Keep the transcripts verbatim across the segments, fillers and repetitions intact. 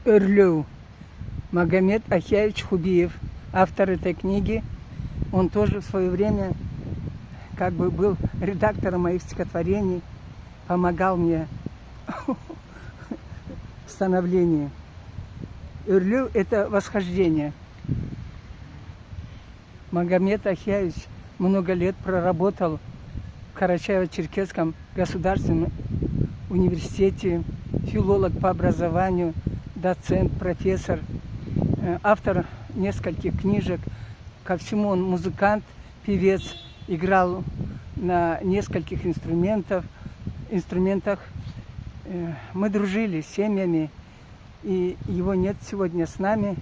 «Ёрлеу». Магомед Ахяевич Хубиев, автор этой книги. Он тоже в своё время как бы был редактором моих стихотворений, помогал мне в становлении. Ёрлеу — это восхождение. Магомед Ахяевич много лет проработал в Карачаево-Черкесском государственном университете, филолог по образованию, доцент, профессор, э, автор нескольких книжек. Ко всему он музыкант, певец, играл на нескольких инструментов, инструментах. Э, мы дружили с семьями, и его нет сегодня с нами.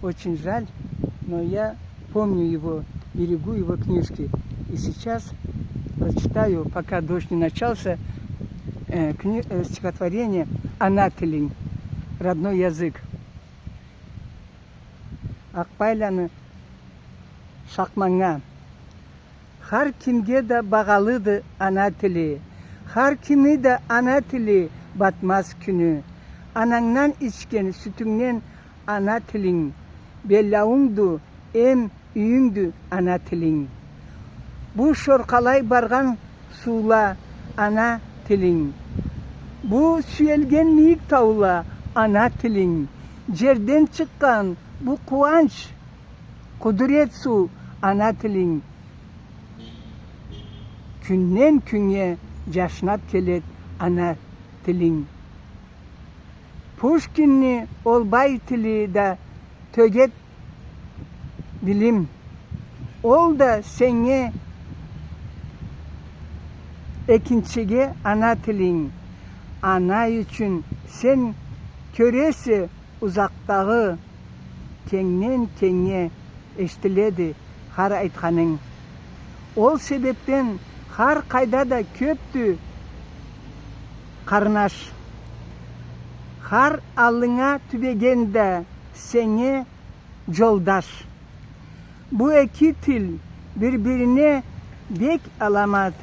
Очень жаль, но я помню его, берегу его книжки. И сейчас прочитаю, пока дождь не начался, э, кни-, э, стихотворение «Ана тилинг», родной язык. Акъбайланы Шакъманнга. Хар кимге да багъалыды ана тили. Хар кимни да ана тили батмаз кюню. Анангдан ичген сютюнгден ана тилинг. Беллаунгду, эм юйюнгдю ана тилинг. Бу шоркъалай баргъан суула — ана тилинг. Бу сюелген мийик таула — ана тилинг. Жерден чыкъгъан бу къууанч, къудурет суу — ана тилинг. Кюнден кюннге жашнап келет ана тилинг. Пушкинни ол бай тили да тёгет билим. Ол да сеннге, экинчиге, ана тилинг. Ана ючюн сен кёресе узакъдагъы, кенгден кенгнге эшитиледи хар айтханынг. Ол себепден хар къайда да кёпдю къарнаш. Хар аллынга тюбеген да сеннге жолдаш. Бу эки тил бир-бирине бек аламат.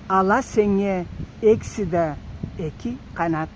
Ала сеннге экиси да эки къанат.